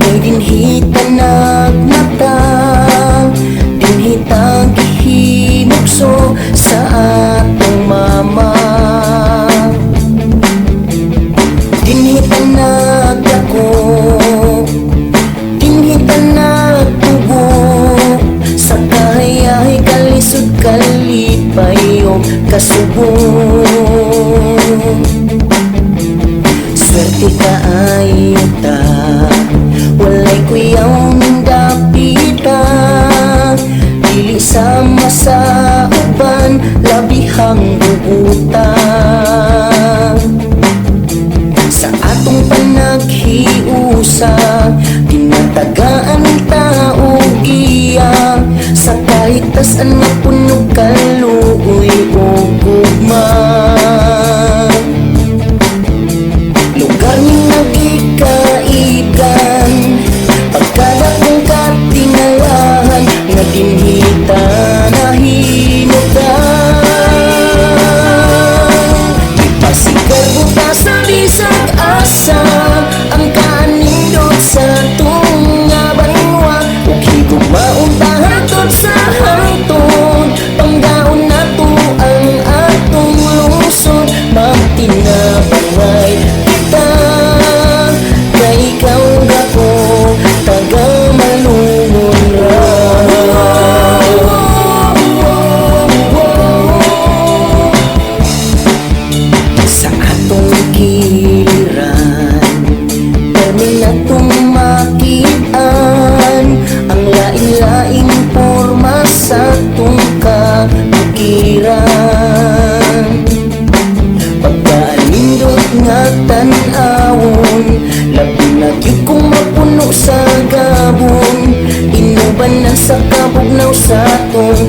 Kay dinhi ta nagmata, dinhi ta gihimugso sa atong mama. Dinhi ta nagdako, dinhi ta nagtubo sa kahayahay, kalisod, kalipay ug kasubo. Swerte kaayo ta, walay kuyaw ning dapita. Dili sama sa uban, labihang bubuta. Sa atong panaghiusa, tinatagaan ta og giya sa kahitasan nga puno kaluoy ug gugma. Lugar ning nagikaigan, pagkadakong katingalahan nga dinhi ta nahinugdan. Ipasigarbo ta sa bisag asa ang kanindot sa atong nga banwa ug higugmaon ta hangtod sa hangtod. Panggaon nato ang atong lungsod. Magtinabangay kita kay ikaw gako taga Malungon ra. Sa atong kiliran, permi natong makitaan ang lain-laing porma sa atong kabukiran. Pagkaanindot nga tan-awon, labi na gyud kung mapuno sa gabon. Inuban na sa kabugnaw sa atong